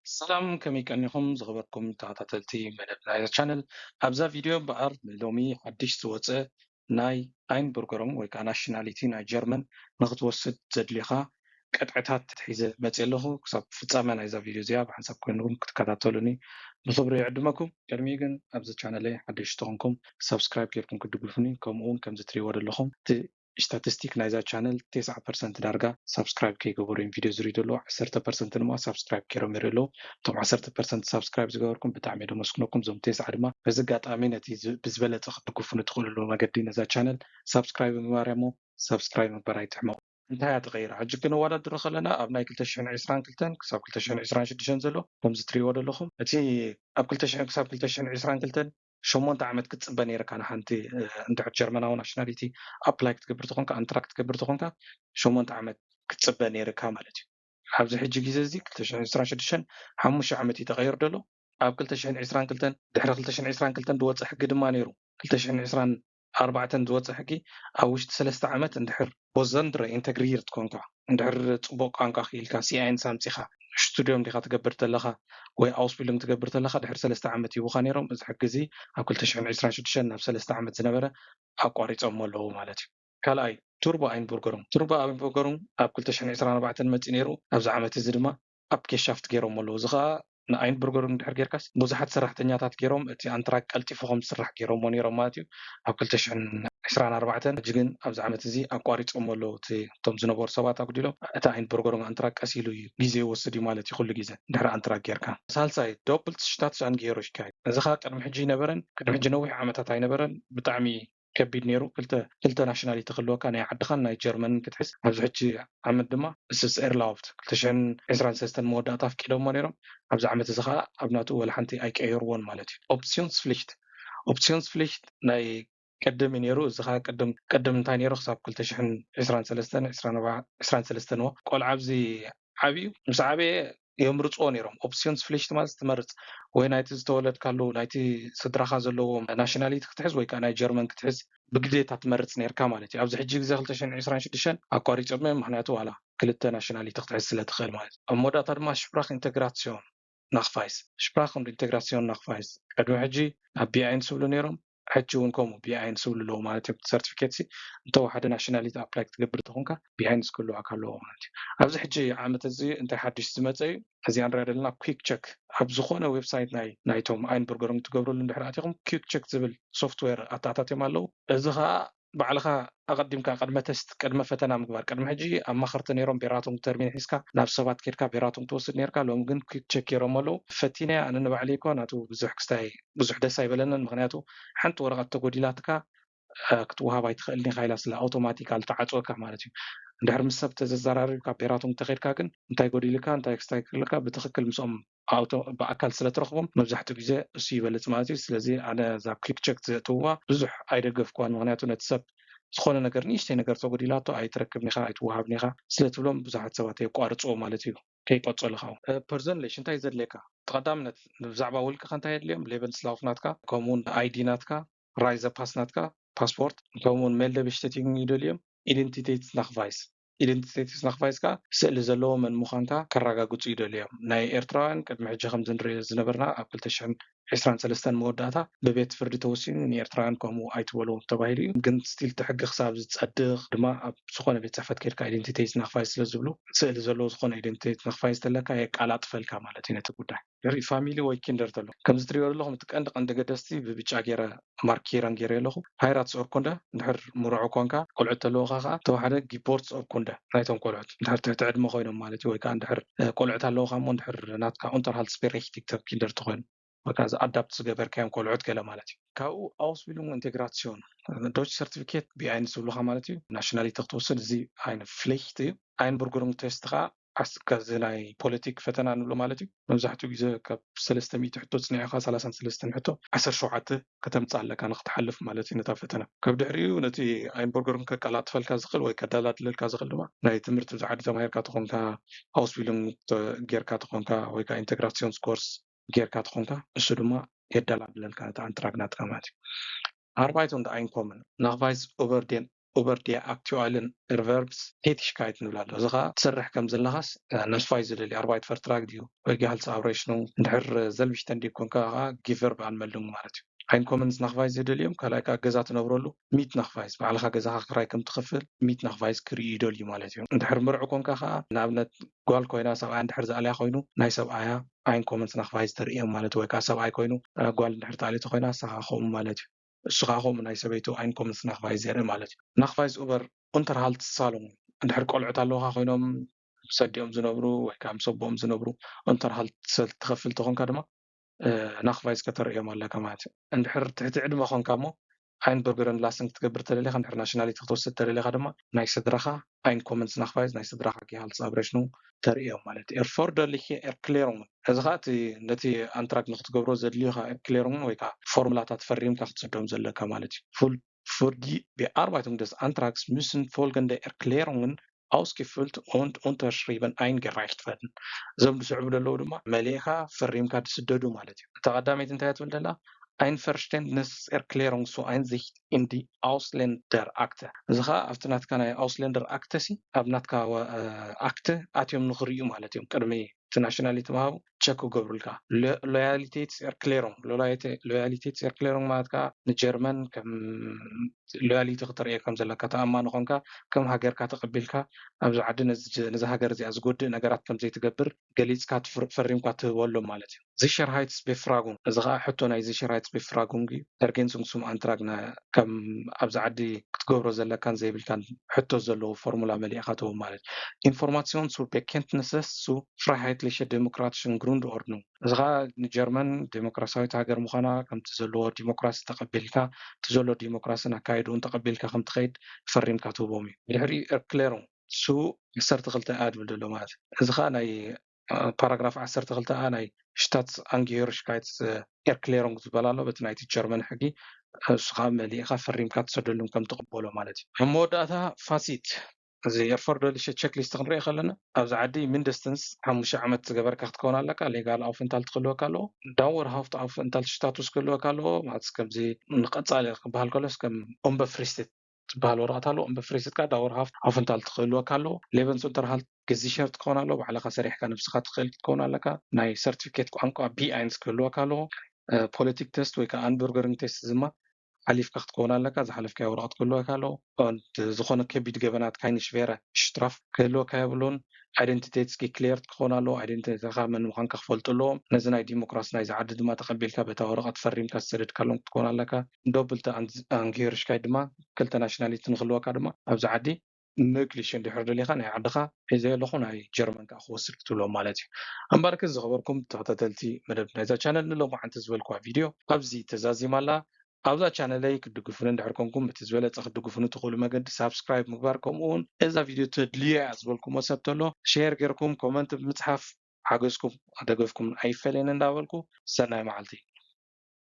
ሰላም፣ ከመይ ቀኒኹም ዝኸበርኩም ተኸታተልቲ መደብ ናይዛ ቻነል? ኣብዛ ቪድዮ እምበኣር ንሎሚ ሓድሽ ዝወፀ ናይ ኣይንቡርገሩንግ ወይ ከዓ ናሽናሊቲ ናይ ጀርመን ንክትወስድ ዘድልኻ ቅጥዕታት ሒዘ መፅእ ኣለኹ። ክሳብ ፍፃመ ናይዛ ቪድዮ እዚኣ ብሓንሳብ ኮይንኩም ክትከታተሉኒ ብክብሪ ይዕድመኩም። ቅድሚ ግን ኣብዚ ቻነለይ ሓደሽ ተኾንኩም ሳብስክራይብ ጌርኩም ክትድግፉኒ፣ ከምኡ እውን ከምዚ ትሪእዎ ዘለኹም እቲ ስታቲስቲክ ናይዛ ቻነል ተስዓ ፐርሰንት ዳርጋ ሳብስክራይብ ከይገበሩ እዮም ቪድዮ ዝሪኡ ዘለዉ። ዓሰርተ ፐርሰንት ድማ ሳብስክራይብ ገይሮም ይሪኡ ኣለዉ። እቶም ዓሰርተ ፐርሰንት ሳብስክራይብ ዝገበርኩም ብጣዕሚ እየ ደመስግነኩም። እዞም ተስዓ ድማ በዚ ኣጋጣሚ ነቲ ዝ- ብዝበለፀ ክትድግፉኒ ትኽእልሉ መገዲ ነዛ ቻነል ሳብስክራይብ ምግባር እያ እሞ ሳብስክራይብ ምግባር ኣይትሕመቑ። እንታይ እያ ተቐይራ? ሕጂ ክነወዳድሮ ከለና ኣብ ናይ ክልተ ሽሕን ዕስራን ክልተን ክሳብ ክልተ ሽሕን ዕስራን ሽዱሽተን ዘሎ ከምዚ ትሪእዎ ዘለኹም፣ እቲ ኣብ ክልተ ሽሕን ክሳብ ክልተ ሽሕን ዕስራን ክልተን ሸሞንተ ዓመት ክትፅበ ነይርካ ንሓንቲ እ፣ እንድሕር ጀርመናዊ ናሽናሊቲ ኣፕላይ ክትገብር ተኾንካ ኣንትራክት ክትገብር ተኾንካ ሸሞንተ ዓመት ክትፅበ ነይርካ ማለት እዩ። ኣብዚ ሕጂ ግዜ እዚ ክልተ ሽሕን ዕስራን ሽዱሽተን ሓሙሽተ ዓመት እዩ ተቐይሩ ዘሎ። ኣብ ክልተ ሽሕን ዕስራን ክልተን ድሕሪ ክልተ ሽሕን ዕስራን ክልተን ዝወፀ ሕጊ ድማ ነይሩ። ክልተ ሽሕን ዕስራን ኣርባዕተን ዝወፀ ሕጊ ኣብ ውሽጢ ሰለስተ ዓመት እንድሕር ቦዘንድረ ኢንተግሪርት ኮንካ እንድሕር ፅቡቅ ቋንቋ ክኢልካ ሲኣይንስ ኣምፂኻ ስቱዲዮም ዲኻ ትገብር ተለኻ ወይ ኣውስቢልንግ ትገብር ተለኻ ድሕሪ ሰለስተ ዓመት ሂቡኻ ነይሮም። እዚ ሕጊ እዚ ኣብ ክልተ ሽሕን ዕስራን ሽዱሽተን ናብ ሰለስተ ዓመት ዝነበረ ኣቋሪፆሞ ኣለዉ ማለት እዩ። ካልኣይ ቱርቦ ኣይንቡርገሩንግ። ቱርቦ ኣይንቡርገሩንግ ኣብ ክልተ ሽሕን ዕስራን ኣርባዕተን መፂኡ ነይሩ። ኣብዚ ዓመት እዚ ድማ ኣብ ጌሻፍት ገይሮሞ ኣለዉ። እዚ ከዓ ንኣይንቡርገሩንግ እንድሕር ጌርካስ ብዙሓት ሰራሕተኛታት ገይሮም እቲ ኣንትራክ ቀልጢፉ ከም ዝስራሕ ገይሮሞ ነይሮም ማለት እዩ። ኣብ ክልተ ሽሕን ዕስራን ኣርባዕተን ሕጂ ግን ኣብዚ ዓመት እዚ ኣቋሪፆሞ ኣለዉ። እቲ እቶም ዝነበሩ ሰባት ኣጉዲሎም እቲ ኣይንቡርገሩንግ ኣንትራክ ቀስ ኢሉ እዩ ግዜ ይወስድ እዩ ማለት እዩ። ኩሉ ግዜ እንድሕር ኣንትራክ ጌርካ ሳልሳይ ዶፕልት ሽታት ዛንግሄሮሽካይት። እዚ ከዓ ቅድሚ ሕጂ ኣይነበረን። ቅድሚ ሕጂ ነዊሕ ዓመታት ኣይነበረን። ብጣዕሚ ከቢድ ነይሩ። ክልተ ክልተ ናሽናሊቲ ክህልወካ ናይ ዓድኻን ናይ ጀርመንን ክትሕዝ ኣብዚ ሕጂ ዓመት ድማ እስስ ኤርላውፍት ክልተ ሽሕን ዕስራን ሰለስተን መወዳእታ ኣፍቂዶሞ ነይሮም። ኣብዚ ዓመት እዚ ከዓ ኣብ ናቱ ወላ ሓንቲ ኣይቀየርዎን ማለት እዩ። ኦፕሲዮንስ ፍሊክት ኦፕሲዮንስ ፍሊክት ናይ ቅድም እዩ ነይሩ። እዚ ከዓ ቅድም ቅድም እንታይ ነይሩ ክሳብ ክልተ ሽሕን ዕስራን ሰለስተን ዕስራን ሰለስተን ዎ ቆልዓ ኣብዚ ዓብዩ ምስ ዓበየ የምርፅዎ ነይሮም። ኦፕሲዮንስ ፍሊክት ማለት ትመርፅ ወይ ናይቲ ዝተወለድካሉ ናይቲ ስድራኻ ዘለዎም ናሽናሊቲ ክትሕዝ ወይ ከዓ ናይ ጀርመን ክትሕዝ ብግዴታ ትመርፅ ነይርካ ማለት እዩ። ኣብዚ ሕጂ ግዜ ክልተ ሽሕን ዕስራን ሽዱሽተን ኣቋሪፆም እዮም። ምክንያቱ ዋላ ክልተ ናሽናሊቲ ክትሕዝ ስለ ትኽእል ማለት እዩ። ኣብ መወዳእታ ድማ ሽፕራክ ኢንተግራሲዮን ናክፋይስ ሽፕራክ ኢንተግራሲዮን ናክፋይስ ቅድሚ ሕጂ ኣብ ቢኣይንስ ዝብሉ ነይሮም። ሕጂ እውን ከምኡ ቢኣይንስ ዝብሉ ኣለዉ ማለት እዮም። ሰርቲፊኬት ሲ እንተወሓደ ናሽናሊቲ ኣፕላይ ክትገብር ተኾንካ ቢኣይንስ ክህልዋካ ኣለዎ ማለት እዩ። ኣብዚ ሕጂ ዓመት እዚ እንታይ ሓድሽ ዝመፀ እዩ? እዚ ንሪኣ ዘለና ኩክ ቸክ ኣብ ዝኾነ ዌብሳይት ናይ ናይቶም ኣይንቡርገሩንግ ትገብረሉ እንድሕር ኣቲኹም ኩክ ቸክ ዝብል ሶፍትዌር ኣተኣታትዮም ኣለዉ። እዚ ከዓ ባዕልኻ ኣቐዲምካ ቅድመ ተስት ቅድመ ፈተና ምግባር። ቅድሚ ሕጂ ኣማኸርቲ ነይሮም ቤራቶም ተርሚን ሒዝካ ናብ ሰባት ኬድካ ቤራቶም ትወስድ ነይርካ። ሎም ግን ኩክ ቸክ ገይሮም ኣለዉ። ፈቲነ ኣነ ንባዕለይ እኳ ናቱ ብዙሕ ክስታይ ብዙሕ ደስ ኣይበለንን። ምክንያቱ ሓንቲ ወረቐት ተጎዲላትካ ክትወሃብ ኣይትኽእልን ኢኻ ኢላ ስለ ኣውቶማቲካል ተዓፅወካ ማለት እዩ። እንድሕር ምስ ሰብ ተዘዘራሪብካ ቤራቶም ተኸድካ ግን እንታይ ጎዲልካ እንታይ ክስታይ ክልካ ብትኽክል ምስኦም ብኣካል ስለ ትረኽቦም መብዛሕትኡ ግዜ እሱ ይበልፅ ማለት እዩ። ስለዚ ኣነ እዛ ኩክ ቸክ ዘእትውዋ ብዙሕ ኣይደገፍክዋን። ምክንያቱ ነቲ ሰብ ዝኾነ ነገር ንእሽተይ ነገር ተጎዲላቶ ኣይትረክብን ኢኻ ኣይትወሃብን ኢኻ ስለ ትብሎም ብዙሓት ሰባት የቋርፅዎ ማለት እዩ። ከይቀፀሉ ካብ ፐርዘንሌሽ እንታይ ዘድልየካ? እቲ ቀዳምነት ብዛዕባ ውልቅኻ እንታይ የድልዮም? ሌቨንስላውፍ ናትካ ከምኡውን ኣይዲ ናትካ ራይዘ ፓስ ናትካ ፓስፖርት ከምኡውን ሜልደ ቤሽተቲንግ ይደልዮም። ኢደንቲቴት ናክቫይስ ኢደንቲቴት ናክቫይስ ከዓ ስእሊ ዘለዎ መን ምዃንካ ከረጋግፁ ይደልዮም። ናይ ኤርትራውያን ቅድሚ ሕጂ ከምዚ ንሪኦ ዝነበርና ኣብ ክልተ ሽሕን ዕስራን ሰለስተን መወዳእታ ብቤት ፍርዲ ተወሲኑ ንኤርትራውያን ከምኡ ኣይትበልዎም ተባሂሉ እዩ። ግን ስቲል እቲ ሕጊ ክሳብ ዝፀድቕ ድማ ኣብ ዝኾነ ቤት ፅሕፈት ከድካ ኢደንቲቴት ናክቫይስ ስለ ዝብሉ ስእሊ ዘለዎ ዝኾነ ኢደንቲቴት ናክቫይስ ተለካ የቃላጥፈልካ ማለት እዩ ነቲ ጉዳይ። ድሕሪ ፋሚሊ ወይ ኪንደር ተሎ ከምዚ ትሪኦ ዘለኹም እቲ ቀንዲ ቀንዲ ገደስቲ ብብጫ ገይረ ማርኪረን ገይረ ኣለኹ። ሃይራትስ ኦርኩንደ እንድሕር ምሩዑ ኮንካ ቆልዑት ተለውካ ከዓ ተዋሓደ ጊቦርትስ ኦርኩንደ ናይቶም ቆልዑት እንድሕር ትሕቲ ዕድመ ኮይኖም ማለት እዩ። ወይ ከዓ እንድሕር ቆልዑት ኣለውካ እሞ እንድሕር ናትካ ኡንተርሃልትስ ቤሬክቲክ ተብ ኪንደር ተኮይኑ ወይ ከዓ ዝኣዳፕት ዝገበርካዮም ቆልዑት ገለ ማለት እዩ። ካብኡ ኣውስቢሉንግ ኢንቴግራሲዮን ዶች ሰርቲፊኬት ቢኣይንስ ዝብሉካ ማለት እዩ። ናሽናሊቲ ክትወስድ እዚ ኣይነ ፍሌክት እዩ። ኣይንቡርጉሩንግ ቴስት ከዓ ዓስ- ከዚ ናይ ፖለቲክ ፈተና ንብሎ ማለት እዩ። መብዛሕትኡ ግዜ ካብ ሰለስተ ሚእቲ ሕቶ ፅኒዕካ ሰላሳን ሰለስተን ሕቶ ዓሰርተ ሸውዓተ ከተምፅእ ኣለካ ንክትሓልፍ ማለት እዩ ነታ ፈተና። ካብ ድሕሪኡ ነቲ ኣይንቡርጉሩንግ ከቀላጥፈልካ ዝኽእል ወይ ከደላድለልካ ዝኽእል ድማ ናይ ትምህርቲ ብዛዕዲ ተማሂርካ ተኾንካ ኣውስቢሉንግ ጌርካ ተኾንካ ወይ ከዓ ኢንቴግራሲዮንስ ኮርስ ጌርካ ተኾንካ እሱ ድማ የደላድለልካ ነቲ ኣንትራግ ናትካ ማለት እዩ። ኣርባይቶም ደ ኣይንኮምን ናክቫይስ ኡበርዴን über die aktuellen Erwerbstätigkeit ንብል ኣሎ። እዚ ከዓ ትሰርሕ ከም ዘለኻስ ናኽቫይዝ ዝደሊ ኣርባይት ቨርትራግ ድዩ ወይ ጊሃልትስ ኣብሬሽኑ፣ እንድሕር ዘልብሽተን ድዩ ኮንካ ከዓ ጊቨር ብኣንመልድንግ ማለት እዩ። ኣይንኮመንስ ናኽቫይዝ ዝደልዮም ካልኣይ ከዓ ገዛ ትነብረሉ ሚት ናኽቫይዝ፣ ባዕልኻ ገዛኻ ክራይ ከም ትኸፍል ሚት ናኽቫይዝ ክርኢ ይደልዩ ማለት እዩ። እንድሕር ምርዑ ኮንካ ከዓ ንኣብነት ጓል ኮይና ሰብኣያ እንድሕር ዝኣልያ ኮይኑ ናይ ሰብኣያ ኣይንኮመንስ ናኽቫይዝ ተርእዮም ማለት እዩ። ወይ ከዓ ሰብኣይ ኮይኑ ጓል እንድሕር ተኣልየቶ ኮይና ንሳ ከዓ ከምኡ ማለት እዩ። እሱ ከዓ ከምኡ ናይ ሰበይቱ ኣይንኮመንስ ናኽቫይዝ የርኢ ማለት እዩ። ናኽቫይዝ ኡበር ኡንተርሃልት ሳሎን እንድሕር ቆልዑት ኣለውካ ኮይኖም ምስ ኣዲኦም ዝነብሩ ወይ ከዓ ምስ ኣቦኦም ዝነብሩ ኡንተርሃልት ትኸፍል ተኾንካ ድማ ናኽቫይዝ ከተርእዮም ኣለካ ማለት እዩ። እንድሕር ትሕቲ ዕድመ ኾንካ እሞ ኣይንበርገረን ላስን ክትገብር ተደሊኻ እንድሕር ናሽናሊቲ ክትወስድ ተደሊኻ ድማ ናይ ስድራኻ ኣይንኮመንስ ናኽቫይዝ ናይ ስድራኻ ጊሃልትስ ኣብሬሽኑ ተርእዮም ማለት እዩ። Erforderliche Erklärungen እዚ ከዓ እቲ ነቲ ኣንትራግ ንክትገብሮ ዘድልዩካ ኤርክሌሩንግን ወይ ከዓ ፎርሙላታት ፈሪምካ ክትሰዶም ዘለካ ማለት እዩ። Für die Bearbeitung des Antrags müssen folgende Erklärungen ausgefüllt und unterschrieben eingereicht werden። እዞም ዝስዕቡ ዘለዉ ድማ መሊእካ ፈሪምካ ዝስደዱ ማለት እዩ። እታ ቀዳመይቲ እንታይ ትብል ደላ? Einverständniserklärung zur Einsicht in die Ausländerakte። እዚ ከዓ ኣብቲ ናትካ ናይ ኣውስሌንደር ኣክተ ሲ ኣብ ናትካ ኣክተ ኣትዮም ንክርእዩ ማለት እዮም። ቅድሚ እቲ ናሽናሊቲ ምሃቡ ቸክ ክገብሩልካ። ሎያሊቴትስ ኤርክሌሮንግ፣ ሎያሊቴትስ ኤርክሌሮንግ ማለት ከዓ ንጀርመን ከም ሎያሊቲ ክተርእዮ ከም ዘለካ ተኣማኒ ኮንካ ከም ሃገርካ ተቐቢልካ ኣብዚ ዓዲ ነዚ ሃገር እዚኣ ዝጎድእ ነገራት ከም ዘይትገብር ገሊፅካ ፈሪምካ ትህበሎም ማለት እዩ። Sicherheitsbefragung እዚ ከዓ ሕቶ ናይ Sicherheitsbefragung እዩ። Ergänzung zum Antrag ከም ኣብዚ ዓዲ ክትገብሮ ዘለካን ዘይብልካን ሕቶ ዘለዎ ፎርሙላ መሊእካ ትህቦም ማለት እዩ። Information zur Bekenntnis zu freiheitliche demokratischen Grundordnung እዚ ከዓ ንጀርመን ዴሞክራሲያዊት ሃገር ምዃና ከምቲ ዘለዎ ዲሞክራሲ ተቐቢልካ እቲ ዘሎ ዲሞክራስን ኣካይድኡን ተቐቢልካ ከም ትኸይድ ፈሪምካ ትህቦም እዩ። ብድሕሪኡ Erklärung zu ዓሰርተ ክልተ a ዝብል ዘሎ ማለት እዩ። እዚ ከዓ ናይ ፓራግራፍ ዓሰርተ ክልተ a ናይ Staatsangehörigkeit Erklärung ዝበል ኣሎ በቲ ናይቲ ጀርመን ሕጊ እሱ ከዓ መሊእካ ፈሪምካ ትሰደሉም ከም ትቕበሎ ማለት እዩ። ኣብ መወዳእታ ፋሲት እዚ Erforderliche Checklist ክንርኢ ከለና ኣብዚ ዓዲ mindestens ሓሙሽተ ዓመት ዝገበርካ ክትከውን ኣለካ። Legal Aufenthalt ክህልወካ ኣለዎ። Dauerhaft Aufenthalt Status ክህልወካ ኣለዎ። ማለት ከምዚ ንቀጻሊ ክበሃል ከሎስ ከም unbefristet ትበሃል ወረቐት ኣለዎ። Unbefristet ከዓ Dauerhaft Aufenthalt ክህልወካ ኣለዎ። Lebensunterhalt gesichert ክኸውን ኣለዎ። ባዕልኻ ሰሪሕካ ነብስኻ ትኽእል ክትከውን ኣለካ። ናይ ሰርቲፊኬት ቋንቋ ቢ ኣይንስ ክህልወካ ኣለዎ። Politik Test ወይ ከዓ Einbürgerung Test ድማ ሓሊፍካ ክትከውን ኣለካ። ዝሓለፍካዮ ወረቐት ክህልወካ ኣለዎ። ዝኾነ ከቢድ ገበናት keine schwere Straf ክህልወካ የብሉን። Identitäts geklärt ክኸውን ኣለዎ። ኣይደንቲቲኻ መን ምዃንካ ክፈልጡ ኣለዎም። ነዚ ናይ ዲሞክራሲ ናይዚ ዓዲ ድማ ተቐቢልካ በታ ወረቐት ፈሪምካ ዝሰደድካሎም ክትከውን ኣለካ። Doppelte Angehörigkeit ድማ ክልተ ናሽናሊቲ ንክህልወካ ድማ ኣብዚ ዓዲ möglich እንድሕር ደሊኻ ናይ ዓድኻ ሒዘዮ ኣለኹ ናይ ጀርመን ከዓ ክወስድ ክትብሎም ማለት እዩ። እምበኣርከስ ዝኸበርኩም ተኸታተልቲ መደብ ናይዛ ቻነል ንሎማዓንቲ ዝበልክዋ ቪድዮ ኣብዚ ተዛዚማ ኣላ። ኣብዛ ቻነለይ ክትድግፉኒ እንድሕር ኮንኩም በቲ ዝበለፀ ክትድግፉኒ ትኽእሉ መገዲ ሳብስክራይብ ምግባር ከምኡ እውን እዛ ቪድዮ ተድልዮ እያ ዝበልኩሞ ሰብ ተሎ ሼር ጌርኩም ኮመንት ብምፅሓፍ ሓገዝኩም ደገፍኩም ኣይፈለየኒ እንዳበልኩ ሰናይ መዓልቲ።